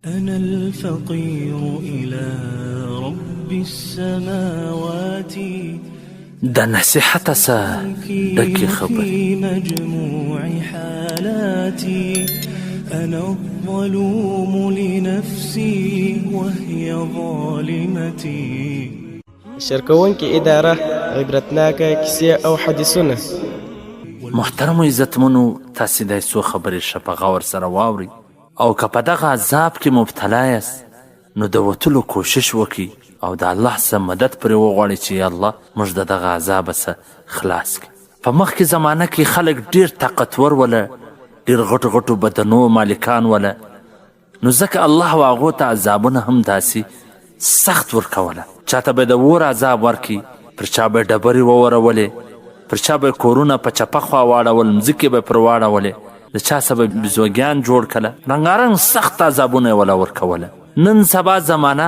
أنا الفقير إلى رب السماوات. د نصیحت څخه ډکې خبرې. في مجموع حالاتي أنا الظلوم لنفسي وهي ظالمتي. شرکوونکې اداره، عبرتناکه کیسې او حدیثونه. محترمو عزتمنو، تاسې دا څو خبرې ښه په غور سره واورئ، او که په دغه عذاب کې مبتلا یاست نو د وتلو کوشش وکړئ او د الله څخه مدد پرې وغواړئ چې یا الله موږ د دغه عذابه څخه خلاص کړي. په مخکې زمانه کې خلک ډیر طاقتور وله، ډیر غټو غټو بدنو مالکان وله، نو ځکه الله و هغو ته عذابونه هم داسې سخت ورکوله. چاته به د اور عذاب ورکړي، پر چا به ډبرې وورولې، پر چا به کورونه په چپه خوا واړول، مځکې به پر واړولې، د چا څخه به بیزوګیان جوړ کړه، رنګارنګ سخت عذابونه یې وله ورکوله. نن سبا زمانه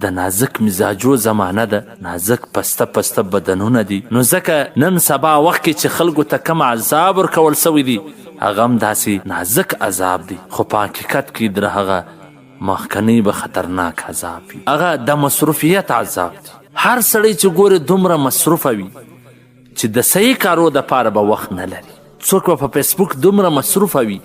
د نازک مزاجو زمانه ده، نازک پسته پسته بدنونه دي، نو ځکه نن سبا وخت کې چې خلکو ته کوم عذاب ورکول سوی دی هغه هم داسې نازک عذاب دی، خو په حقیقت کې در هغه مخکنی به خطرناک عذاب وي، هغه د مصروفیت عذاب دی. هر سړی چې ګوري دومره مصروفه وي چې د صحیح کارو دپاره به وخت نه لري. څوک به په فیسبوک دومره مصروفه وي،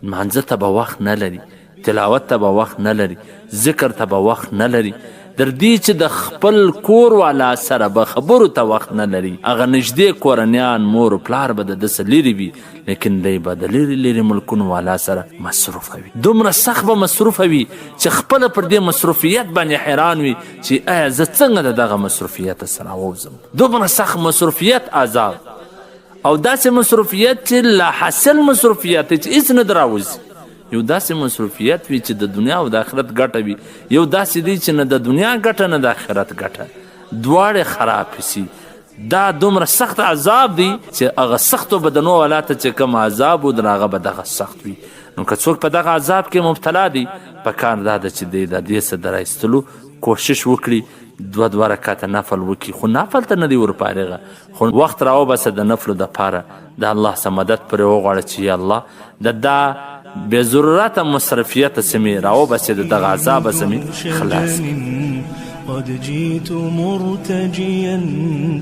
لمانځه ته به وخت نه لري، تلاوت ته به وخت نه لري، ذکر ته به وخت نه لري، در دې چې د خپل کور والا سره به خبرو ته وخت نه لري. هغه نږدې کورنیان مور و پلار به د ده څخه لرې وي، لیکن دی به د لرې لرې ملکونو والا سره مصروفه وي. دومره سخت به مصروفه وي چې خپله پر دې مصروفیت باندې حیران وي چې آیا زه څنګه د دغه مصروفیت سره راووځم. دومره سخت مصروفیت عذاب، او داسې مصروفیت چې لا حاصل مصروفیت دی چې هېڅ نه دراوځي. یو داسې مصروفیت وي چې د دنیا او د آخرت ګټه وي، یو داسې دی چې نه د دنیا ګټه نه د آخرت ګټه، دواړې خرابې سي. دا دومره سخت عذاب دی چې هغه سختو بدنو والا ته چې کوم عذاب و در هغه به دغه سخت وي. نو که څوک په دغه عذاب کې مبتلا دی، په کار دا ده چې دی د دې څه د راایستلو کوشش وکړي، دوه دوه رکعته نفل وکړي، خو نفل ته نه دی ورفارغه، خو وخت راوباسه د نفلو دپاره، د الله څخه مدد پرې وغواړه چې یا الله د دا بې ضرورته مصرفیت څخه مې راوباسې، د دغه عذابه څخه مې خلاص کړي. قد جيت مرتجيا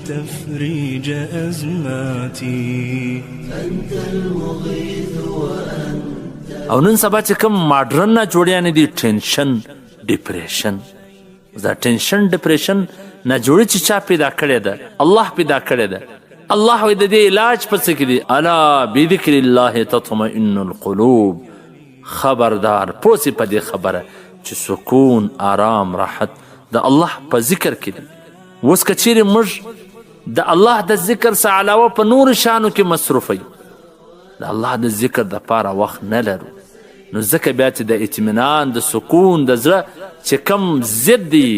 تفريج أزماتي. أنت المغيث وأنت. او نن سبا چې کوم ماډرن ناجوړیانې دي، ټینشن، ډیپریشن، دا ټینشن ډیپریشن ناجوړي چې چا پیدا کړې ده، الله پیدا کړې ده. الله وایي د دې علاج په څه کې دی؟ الا بذکر الله تطمئن القلوب. خبردار پوه سي په دې خبره چې سکون، آرام، راحت د الله په ذکر کې دی. اوس که چیرې موږ د الله د ذکر څخه علاوه په نورو شیانو کې مصروف یو، د الله د ذکر دپاره وخت نه لرو، نو ځکه بیا چې د اطمینان، د سکون، د زړه چې کم ضد دی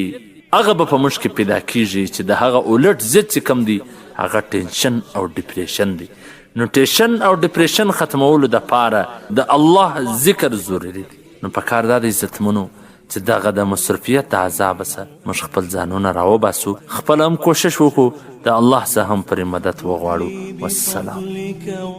هغه به په موږ کې پیدا کیږي، چې د هغه الټ ضد چې کم دی هغه ټینشن او ډیپریشن دی. نو ټینشن او ډیپریشن ختمولو دپاره د الله ذکر ضروري دی. نو په کار دا دی عزتمنو چې دغه د مصرفیت د عذابه څخه موږ خپل ځانونه راوباسو، خپل هم کوشش وکړو، د الله څخه هم پرې مدد وغواړو. والسلام.